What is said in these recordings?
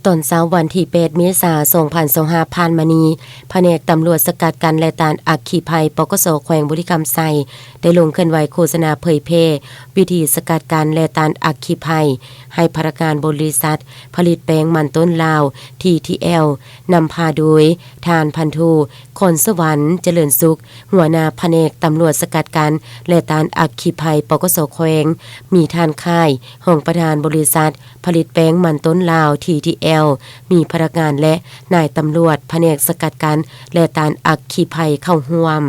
ຕອນເຊົ້າວັນທີແປດ ເມສາ ສອງພັນຊາວຫ້າ ຜ່ານມານີ້, ພະແນກຕຳຫຼວດສະກັດກັ້ນ ແລະ ຕ້ານອັກຄີໄພ ປກສ ແຂວງບໍລິຄຳໄຊ ໄດ້ລົງເຄື່ອນໄຫວໂຄສະນາເຜີຍແຜ່ວິທີສະກັດກັ້ນ ແລະ ຕ້ານອັກຄີໄພ ໃຫ້ພະນັກງານບໍລິສັດຜະລິດແປ້ງມັນຕົ້ນລາວ ທີທີແອລ ນຳພາໂດຍ ທ່ານພັນໂທ ຄອນສະຫວັນ ຈະເລີນສຸກ ຫົວໜ້າພະແນກຕຳຫຼວດສະກັດກັ້ນ ແລະ ຕ້ານອັກຄີໄພ ປກສ ແຂວງ, ມີທ່ານ ຄ້າຍ ຮອງປະທານບໍລິສັດຜະລິດແປ້ງມັນຕົ້ນລາວ ທີທີແອລ, ມີພະນັກງານ ແລະ ນາຍຕຳຫຼວດພະແນກສະກັດກັ້ນ ແລະ ຕ້ານອັກຄີໄພເຂົ້າຮ່ວມ.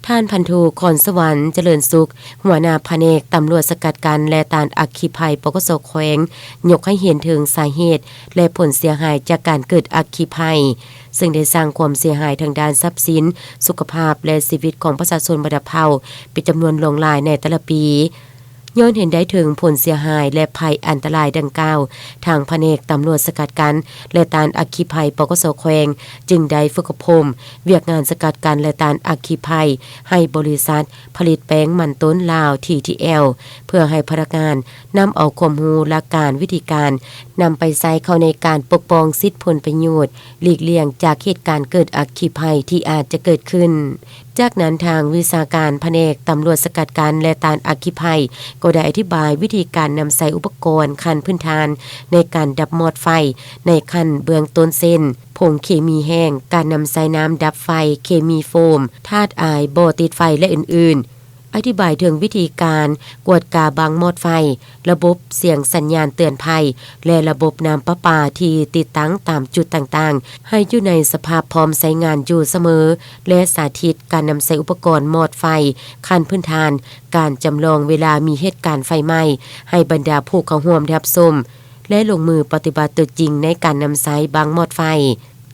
ທ່ານພັນໂທ ຄອນສະຫວັນ ຈະເລີນສຸກ ຫົວໜ້າພະແນກຕຳຫຼວດສະກັດກັ້ນ ແລະ ຕ້ານອັກຄີໄພ ປກສ ແຂວງ ຍົກໃຫ້ເຫັນເຖິງສາເຫດ ແລະ ຜົນເສຍຫາຍຈາກການເກີດອັກຄີໄພ, ເຊິ່ງໄດ້ສ້າງຄວາມເສຍຫາຍທາງດ້ານຊັບສິນ, ສຸຂະພາບ ແລະ ຊີວິດຂອງປະຊາຊົນບັນດາເຜົ່າເປັນຈຳນວນຫຼວງຫຼາຍໃນແຕ່ລະປີ. ຍ້ອນເຫັນໄດ້ເຖິງຜົນເສຍຫາຍ ແລະ ໄພອັນຕະລາຍດັ່ງກ່າວ, ທາງພະແນກຕຳຫຼວດສະກັດກັ້ນ ແລະ ຕ້ານອັກຄີໄພ ປກສ ແຂວງ ຈຶ່ງໄດ້ຝຶກອົບຮົມວຽກງານສະກັດກັ້ນ ແລະ ຕ້ານອັກຄີໄພ ໃຫ້ບໍລິສັດຜະລິດແປ້ງມັນຕົ້ນລາວ ທີທີແອລ ເພື່ອໃຫ້ພະນັກງານນຳເອົາຄວາມຮູ້, ຫຼັກການ, ວິທີການ ນຳໄປໃຊ້ເຂົ້າໃນການປົກປ້ອງສິດຜົນປະໂຫຍດ, ຫຼີກລ່ຽງຈາກເຫດການເກີດອັກຄີໄພທີ່ອາດຈະເກີດຂຶ້ນ. ຈາກນັ້ນ, ທາງວິຊາການພະແນກຕຳຫຼວດສະກັດກັ້ນ ແລະ ຕ້ານອັກຄີໄພ ກໍໄດ້ອະທິບາຍວິທີການນຳໃຊ້ອຸປະກອນຂັ້ນພື້ນຖານໃນການດັບມອດໄຟໃນຂັ້ນເບື້ອງຕົ້ນ ເຊັ່ນ ຜົງເຄມີແຫ້ງ, ການນຳໃຊ້ນ້ຳດັບໄຟ, ເຄມີໂຟມ, ທາດອາຍບໍ່ຕິດໄຟ ແລະ ອື່ນໆ. ອະທິບາຍເຖິງວິທີການກວດກາບັ້ງມອດໄຟ, ລະບົບສຽງສັນຍານເຕືອນໄພ ແລະ ລະບົບນ້ຳປະປາທີ່ຕິດຕັ້ງຕາມຈຸດຕ່າງໆ ໃຫ້ຢູ່ໃນສະພາບພ້ອມໃຊ້ງານຢູ່ສະເໝີ ແລະ ສາທິດການນຳໃຊ້ອຸປະກອນມອດໄຟຂັ້ນພື້ນຖານ, ການຈຳລອງເວລາມີເຫດການໄຟໄໝ້ ໃຫ້ບັນດາຜູ້ເຂົ້າຮ່ວມໄດ້ຮັບຊົມ ແລະ ລົງມືປະຕິບັດຕົວຈິງໃນການນຳໃຊ້ບັ້ງມອດໄຟ,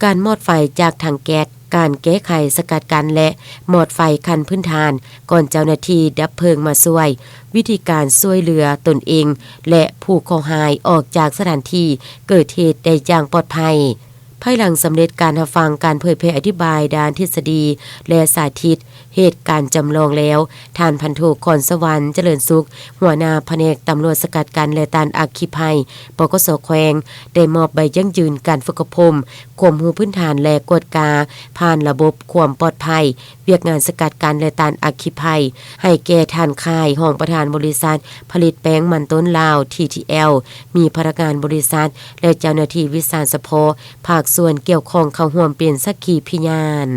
ການມອດໄຟຈາກຖັງແກັສ, ການແກ້ໄຂສະກັດກັ້ນ ແລະ ມອດໄຟຂັ້ນພື້ນຖານ ກ່ອນເຈົ້າໜ້າທີ່ດັບເພີງມາຊ່ວຍ, ວິທີການຊ່ວຍເຫຼືອຕົນເອງ ແລະ ຜູ້ເຄາະຮ້າຍອອກຈາກສະຖານທີ່ເກີດເຫດໄດ້ຢ່າງປອດໄພ. ພາຍຫຼັງສຳເລັດການຮັບຟັງການເຜີຍແຜ່ອະທິບາຍດ້ານທິດສະດີ ແລະ ສາທິດເຫດການຈຳລອງແລ້ວ, ທ່ານພັນໂທ ຄອນສະຫວັນ ຈະເລີນສຸກ ຫົວໜ້າພະແນກຕຳຫຼວດສະກັດກັ້ນ ແລະ ຕ້ານອັກຄີໄພ ປກສ ແຂວງ ໄດ້ມອບໃບຢັ້ງຢືນການຝຶກອົບຮົມຄວາມຮູ້ພື້ນຖານ ແລະ ກວດກາຜ່ານລະບົບຄວາມປອດໄພ ວຽກງານສະກັດກັ້ນ ແລະ ຕ້ານອັກຄີໄພ ໃຫ້ແກ່ທ່ານ ຄ້າຍ ຮອງປະທານບໍລິສັດຜະລິດແປ້ງມັນຕົ້ນລາວ ທີທີແອລ, ມີພະນັກງານບໍລິສັດ ແລະ ເຈົ້າໜ້າທີ່ວິຊາສະເພາະພາກສ່ວນກ່ຽວຂ້ອງເຂົ້າຮ່ວມເປັນສັກຂີພະຍານ.